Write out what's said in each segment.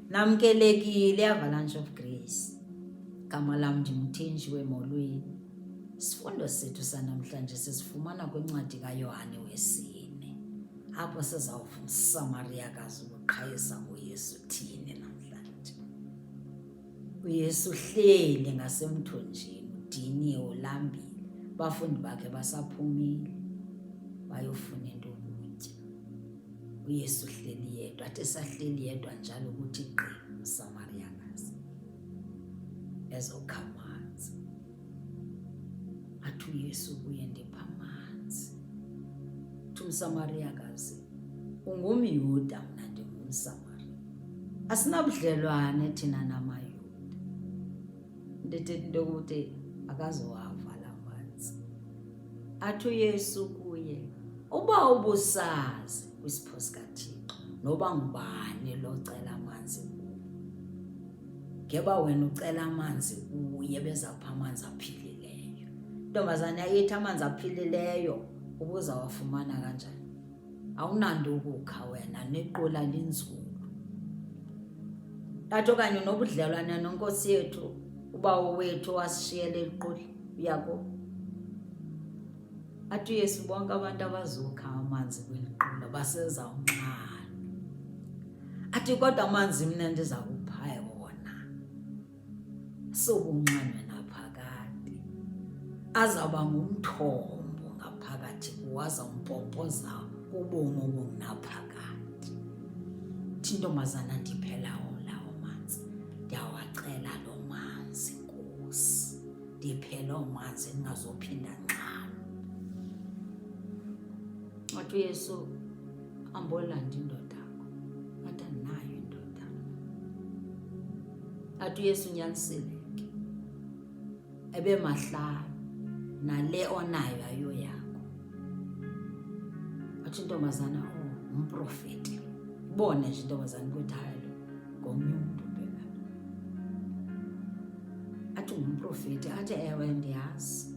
Namkelekile Avalanche of Grace. Gama lam ndinguThenjiwe, molweni. Sifundo sethu sanamhlanje sisifumana kwincwadi kaYohane wesine. Apho sizawuva umSamariyakazi ubuqhayisa ngoYesu thini namhlanje. UYesu uhleli ngasemthonjeni, udiniwe, ulambile. Abafundi bakhe basaphumile bayofuna into yokutya. uYesu uhleli yedwa, athi esahleli yedwa njalo ukuthi gqi umSamariyakazi ezokha amanzi. Athi uYesu kuye, ndipha amanzi. Uthi umSamariyakazi, ungumYuda mna ndingumSamariya, asinabudlelwane thina namaYuda. Ndithetha into yokuthi akazowava la manzi. Athi uYesu kuye, uba ubusazi kwisipho sikaThixo noba ngubani lo cela amanzi kuwe, ngeba wena ucela amanzi kuye bezakupha amanzi aphilileyo. Ntombazana yayithi amanzi aphilileyo ubuzawafumana kanjani? Awunanto ukukha wena nequla linzulu. Athi okanye unobudlelwane noNkosi yethu uBawo wethu owasishiyela eliqula uYakobi. Athi uYesu bonke abantu abazokha amanzi kweli qula basezawunxanwa. Athi kodwa amanzi mna ndiza kupha wona sokunxanwe naphakade, azawuba ngumthombo ngaphakathi kuwo, azawumpompoza kubomi obungunaphakade. Thi ntombazana, ndiphe lawo lawo manzi, ndiyawacela loo manzi Nkosi, ndiphe loo manzi ndingazophinda nxano. Wathi uYesu, ambolanda indodakho. Athi andinayo indoda. Athi uYesu, unyanisile ke, ebemahlanu nale onayo ayoyakho. Athi intombazana, oh, ngumprofeti. Ibone nje intombazana ukuthi hayi lo ngomnye umntu phela. Athi ngumprofeti, athi ewe ndiyazi.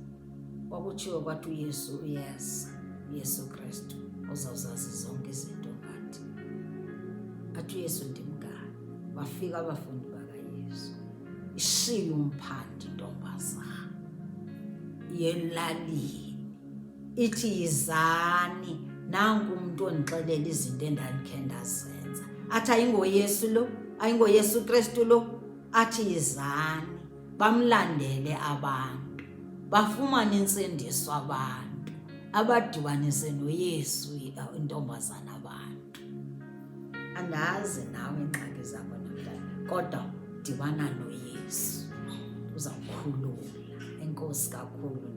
Kwakutshiwo kwathi uYesu uyeza, uYesu Kristu uzawuzazi zonke izinto ngathi. Athi uYesu ndimngani. Bafika abafundi bakaYesu. Ishiye umphandi intombazana yelalini ithi yizani nanku umntu ondixelela izinto endandikhe ndazenza. Athi ayingoYesu lo, ayingoYesu Kristu lo. Athi yizani, bamlandele abantu, bafumane intsindiso abantu, abadibanise noYesu intombazana abantu. Andazi nawe iingxaki zakho namhlanje, kodwa dibana noYesu, uzawukhulula. Enkosi kakhulu.